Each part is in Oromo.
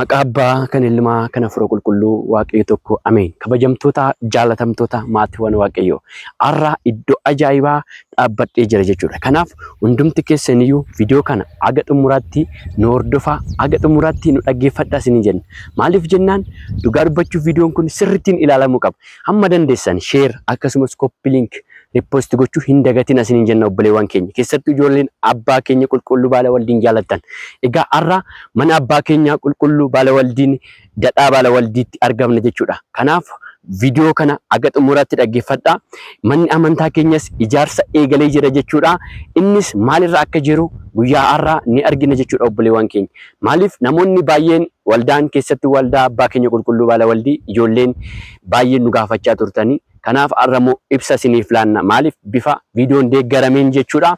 Maqaa Abbaa kan Ilmaa kan Hafuura Qulqulluu Waaqayyo tokko ameen. Kabajamtoota jaalatamtoota maatiiwwan Waaqayyoo har'a iddoo ajaa'ibaa dhaabbadhee jira jechuudha. Kanaaf hundumti keessaniyyuu viidiyoo kana haga xumuraatti nu hordofaa, haga xumuraatti nu dhaggeeffadhaa isiniin jenna. Maaliif jennaan dhugaa dubbachuuf viidiyoon kun sirrittiin ilaalamuu qaba. Hamma dandeessan share akkasumas copy link repost gochuu hin dagatin isiniin jenna obboleewwan keenya. Keessattuu ijoolleen abbaa keenya qulqulluu baala waldiin jaalattan. Egaa har'a mana abbaa keenyaa qulqulluu baala waldiin dadhaa baala waldiitti argamna jechuudha. Kanaaf viidiyoo kana haga xumuraatti dhaggeeffadhaa. Manni amantaa keenyas ijaarsa eegalee jira jechuudha. Innis maalirra akka jiru guyyaa har'aa ni argina jechuudha obboleewwan keenya. Maaliif namoonni baay'een waldaan keessatti waldaa abbaa keenya qulqulluu baala waldii ijoolleen baay'een nu gaafachaa turtanii. Kanaaf har'a immoo ibsa isiniif laanna. Maaliif bifa viidiyoon deeggarameen jechuudha.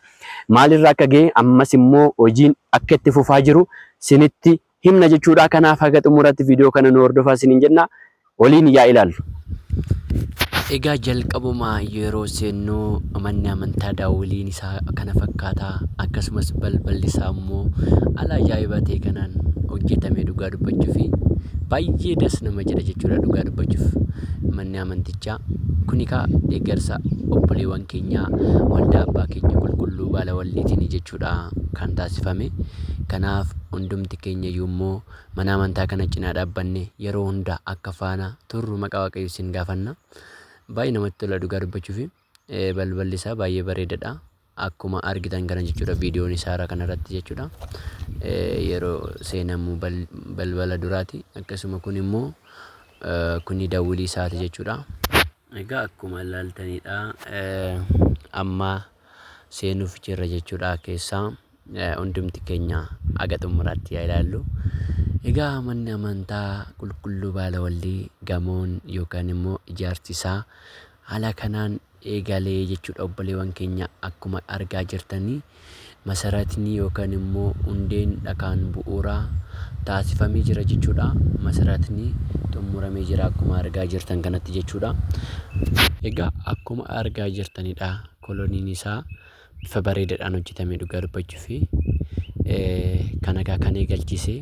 Maalirra akka ga'e ammas immoo hojiin akka itti fufaa jiru sinitti himna jechuudha. Kanaaf haga xumuraatti viidiyoo kana nu hordofaa isiniin jenna. Waliin yaa ilaallu. Egaa jalqabuma yeroo seennu manni amantaa daawwiliin isaa kana fakkaata. Akkasumas balballi isaa immoo haala ajaa'iba ta'e kanaan hojjetame dhugaa dubbachuuf baay'ee das nama jedha jechuudha dhugaa dubbachuuf manni amantichaa. Kuni kaa deeggarsa obboleewwan keenyaa waldaa abbaa keenya qulqulluu baala waldiitiin jechuudha kan taasifame. Kanaaf hundumti keenya iyyuu immoo mana amantaa kana cinaa dhaabbanne yeroo hunda akka faana turru maqaa Waaqayyo isin gaafanna. Baay'ee namatti tola dhugaa dubbachuuf balballi isaa baay'ee bareedadha. Akkuma argitan kana jechuudha viidiyoon isaa irra kanarratti jechuudha. Yeroo seenamu balbala duraati. Akkasuma kun immoo kuni dawwilii isaati jechuudha. Egaa akkuma ilaaltanidha amma seenuuf jirra jechuudha keessaa. Hundumti keenya haga xumuraatti yaa ilaallu. Egaa manni amantaa qulqulluu baala waldii gamoon yookaan immoo ijaarsi isaa haala kanaan eegalee jechuudha obboleewwan keenya akkuma argaa jirtanii masaratni yookaan immoo hundeen dhakaan bu'uuraa taasifamee jira jechuudha. Masaratni xumuramee jira akkuma argaa jirtan kanatti jechuudha. Egaa akkuma argaa jirtanidha koloniin isaa bifa bareedaadhaan hojjetame dhugaa dubbachuuf kan egaa kan eegalchiise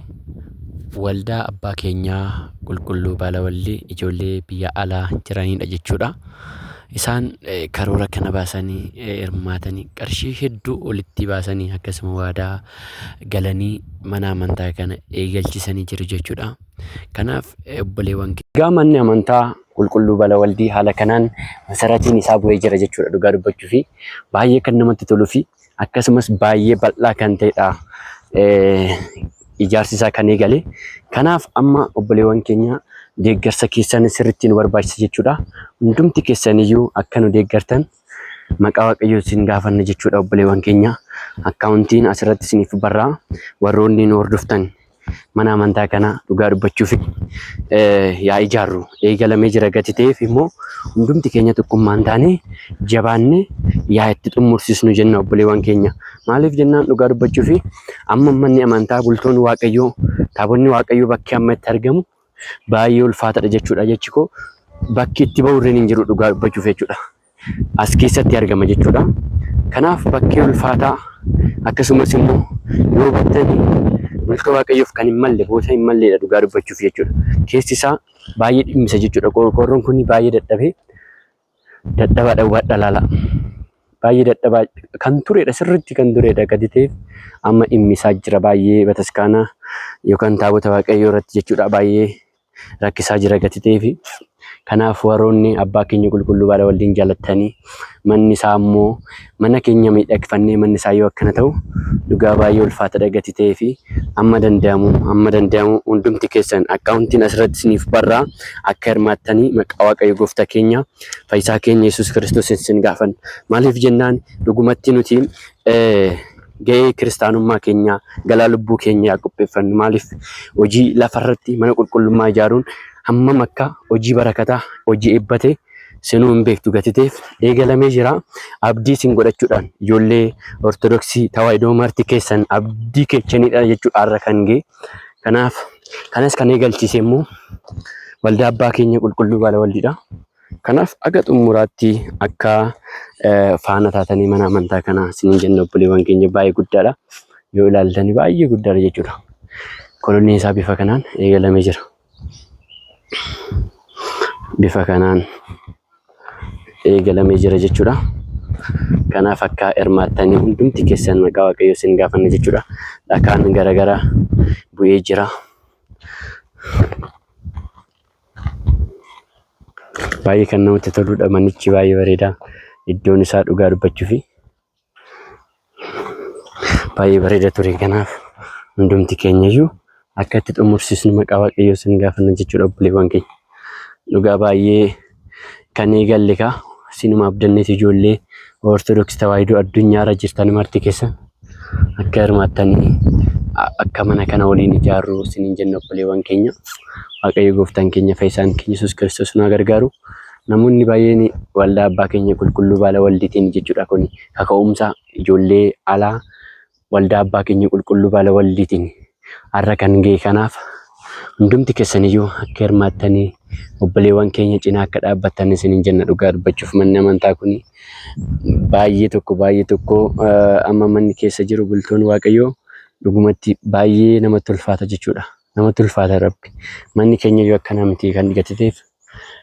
waldaa abbaa keenyaa qulqulluu Baalawaldii ijoollee biyya alaa jiranidha jechuudha. Isaan karoora kana baasanii hirmaatanii qarshii hedduu walitti baasanii akkasuma waadaa galanii mana amantaa kana eegalchisanii jiru jechuudha. Kanaaf obboleewwan Egaa manni amantaa qulqulluu Balawaldii haala kanaan masaratiin isaa bu'ee jira jechuudha dhugaa dubbachuu fi baay'ee kan namatti toluu fi akkasumas baay'ee bal'aa kan ta'edha ijaarsi isaa kan eegale. Kanaaf amma obboleewwan keenya deeggarsa keessan sirriitti nu barbaachisa jechuudha. Hundumti keessaniyyuu akka nu deeggartan maqaa Waaqayyoo isin gaafanna jechuudha obboleewwan keenya. Akkaawuntiin asirratti isiniif barraa warroonni nu hordoftan mana amantaa kana dhugaa dubbachuuf yaa ijaarru eegalamee jira gati ta'eef immoo hundumti keenya tokkummaan taane jabaanne yaa itti xumursiisnu jenna obboleewwan keenya. Maaliif jennaan dhugaa dubbachuuf amma manni amantaa bultoon Waaqayyoo taabonni Waaqayyoo bakki amma itti argamu baay'ee ulfaatadha jechuudha jechi koo bakki itti ba'u irreen hin jiru dhugaa dubbachuuf jechuudha. As keessatti argama jechuudha. Kanaaf bakkee ulfaataa akkasumas immoo yoo battanii bultoo Waaqayyoof kan hin malle boota hin malleedha dhugaa dubbachuuf jechuudha. Keessi isaa baay'ee dhimmisa jechuudha. Qorqoorroon kun baay'ee dadhabee dadhabaadha hubadha laala. Baay'ee dadhabaa kan turedha sirriitti kan turedha gadi ta'eef amma dhimmisaa jira baay'ee bataskaana yookaan taabota Waaqayyoo irratti jechuudha baay'ee rakkisaa jira gati ta'eefi. Kanaaf warroonni abbaa keenya qulqulluu baala waldiin jaalattanii manni isaa immoo mana keenya miidhagfannee manni isaa yoo akkana ta'u dhugaa baay'ee ulfaatadha gati ta'eefi amma danda'amu amma danda'amu hundumti keessan akkaawuntiin asirratti isiniif barraa akka hirmaattanii maqaa Waaqayyo gooftaa keenya fayyisaa keenya Yesuus Kiristoos isin gaafanna. Maaliif jennaan dhugumatti nuti ga'ee kiristaanummaa keenya galaa lubbuu keenya yaa qopheeffannu. Maaliif hojii lafarratti mana qulqullummaa ijaaruun hammam akka hojii barakataa hojii eebbate sinuu hin beektu gati ta'eef eegalamee jira. Abdii isin godhachuudhaan ijoollee Ortodoksii Tawaahidoo marti keessan abdii keechanidha jechuudha har'a kan ga'e. Kanaaf kanas kan eegalchiise immoo waldaa abbaa keenya qulqulluu baala waldiidha. Kanaaf aga xumuraatti akka faana taatanii mana amantaa kanaa isiniin jenna obboleewwan keenya baay'ee guddaadha. Yoo ilaaltanii baay'ee guddaadha jechuudha. Kolonniin isaa bifa kanaan eegalamee jira. Bifa kanaan eegalamee jira jechuudha. Kanaaf akka hirmaattanii hundumti keessan maqaa Waaqayyoo isin gaafanna jechuudha. Dhakaan garaagaraa bu'ee jira. Baay'ee kan namatti toludha. Manichi baay'ee bareeda. Iddoon isaa dhugaa dubbachuufi baay'ee bareeda ture. Kanaaf hundumti keenyayyuu akka itti xumursiisnu maqaa Waaqayyoo isin gaafanna jechuudha obboleewwan keenya. Dhugaa baay'ee kan eegalle kaa sinuma abdanneeti ijoollee Ortodoksii Tawaahidoo addunyaarra jirtan marti keessan akka hirmaattanii akka mana kana waliin ijaarru isiniin jenna obboleewwan keenya. Waaqayyo gooftaan keenya fayyisaan keenya Yesuus Kiristoos nu haa gargaaru. Namoonni baay'een waldaa abbaa keenya qulqulluu baala waldiitiin jechuudha kun kaka'umsa ijoollee alaa waldaa abbaa keenya qulqulluu baala waldiitiin har'a kan ga'e kanaaf hundumti keessaniyyuu akka hirmaattanii obboleewwan keenya cinaa akka dhaabbattan isiniin jenna dhugaa dubbachuuf manni amantaa kun baay'ee tokko amma manni keessa jiru bultoon Waaqayyoo dhugumatti baay'ee namatti ulfaata jechuudha. Namatti ulfaata Rabbi. Manni keenya iyyuu akkana miti kan gateteef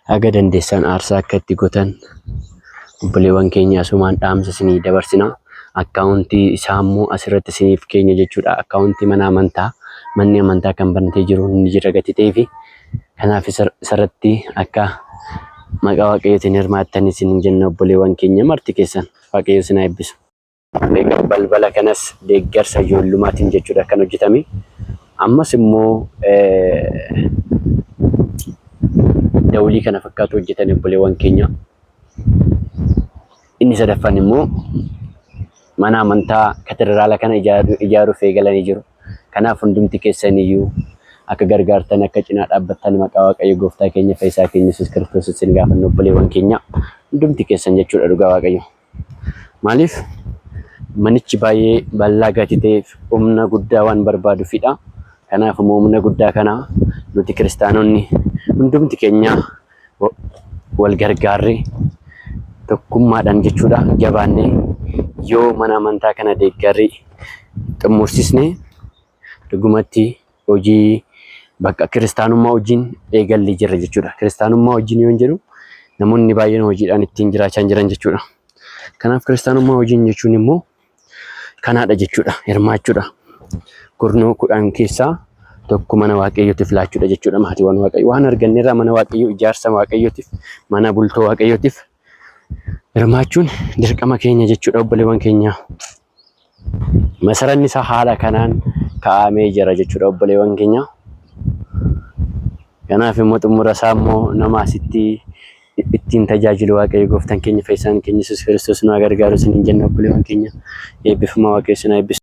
haga dandeessan aarsaa akka itti gootan obboleewwan keenya asumaan dhaamsa isinii dabarsina. Akkaawuntii isaa immoo asirratti isiniif keenya jechuudha. Akkaawuntii mana amantaa manni amantaa kan banatee jiru ni jira gati ta'eefi kanaaf isarratti akka maqaa Waaqayyootiin hirmaattan isin jenna obboleewwan keenya marti keessan Waaqayyo isin haa eebbisu. Egaa balbala kanas deeggarsa ijoollumaatiin jechuudha kan hojjetame. Ammas immoo dawlii kana fakkaatu hojjetan obboleewwan keenya. Inni sadaffaan immoo mana amantaa katedraala kana ijaaruuf eegalanii jiru. Kanaaf hundumti keessaniyyuu akka gargaartan akka cinaa dhaabbattan maqaa Waaqayyo gooftaa keenya fayyisaa keenya Yesuus Kiristoos isin gaafanna obboleewwan keenya hundumti keessan jechuudha dhugaa Waaqayyo. Maaliif manichi baay'ee bal'aa gati ta'eef humna guddaa waan barbaaduufidha. Kanaaf immoo humna guddaa kana nuti kiristaanonni hundumti keenya wal gargaarree tokkummaadhaan jechuudha jabaannee yoo mana amantaa kana deeggarree xumursisne dhugumatti hojii bakka kiristaanummaa wajjin eegallee jirra jechuudha. Kiristaanummaa wajjin yoon jedhu namoonni baay'een hojiidhaan ittiin jiraachaa jiran jechuudha. Kanaaf kiristaanummaa wajjin jechuun immoo kanaadha jechuudha. Hirmaachuudha. Kurnoo 10 keessaa tokko mana Waaqayyootiif laachuudha jechuudha. Maatiiwwan Waaqayyoo waan arganne irraa mana Waaqayyoo ijaarsa Waaqayyootiif mana bultoo Waaqayyootiif hirmaachuun dirqama keenya jechuudha obboleewwan keenya. Masaranni isaa haala kanaan kaa'amee jira jechuudha obboleewwan keenya. Kanaaf immoo xumura isaa immoo nama asitti ittiin tajaajilu Waaqayyo gooftaan keenya fayyisaan keenya Yesuus Kiristoos nu haa gargaaru isiniin jenna obboleewwan keenya. Eebbifamaa Waaqayyo isin haa eebbisu.